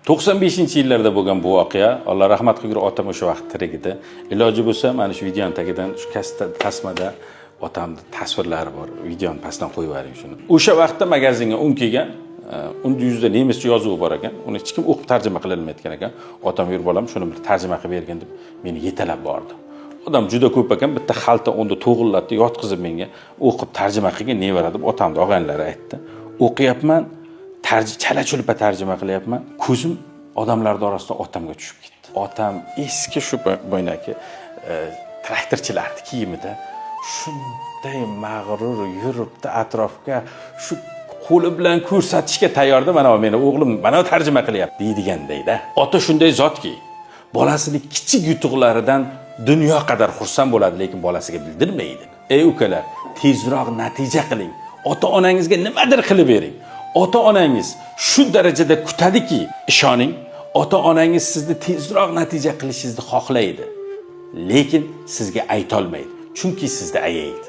95-yillarda bo'lgan bu voqea. Alloh rahmat qilgur, otam o'sha vaqt tirik edi. Iloji bo'lsa, mana shu videoni tagidan shu kasta tasmada otamni tasvirlari bor. Videoni pastdan qo'yib yuboring shuni. O'sha vaqtda magazinga un kelgan. Unda yuzida nemischa yozuvi bor ekan. Uni hech kim o'qib tarjima qila olmayotgan ekan. Otam, "Yur, bolam, shuni bir tarjima qilib bergin", deb meni yetalab bordi. Odam juda ko'p ekan, bitta xalta unda to'g'irlatdi, yotqizib menga, "O'qib tarjima qilgin, nevara", deb otamni og'aynilari aytdi. O'qiyapman, chala chulpa tarjima qilyapman. Ko'zim odamlarning orasida otamga tushib ketdi. Otam eski shu boynaki traktorchilarni kiyimida shunday mag'rur yuribdi atrofga, shu qo'li bilan ko'rsatishga tayyorda, "Mana meni o'g'lim, mana tarjima qilyapti", deydigandayda. Ota shunday zotki, bolasini kichik yutuqlaridan dunyo qadar xursand bo'ladi, lekin bolasiga bildirmaydi. Ey ukalar, tezroq natija qiling. Ota onangizga nimadir qilib bering. Ota onangiz shu darajada kutadiki, ishoning, ota onangiz sizni tezroq natija qilishingizni xohlaydi. Lekin sizga aytolmaydi, chunki sizni ayaydi.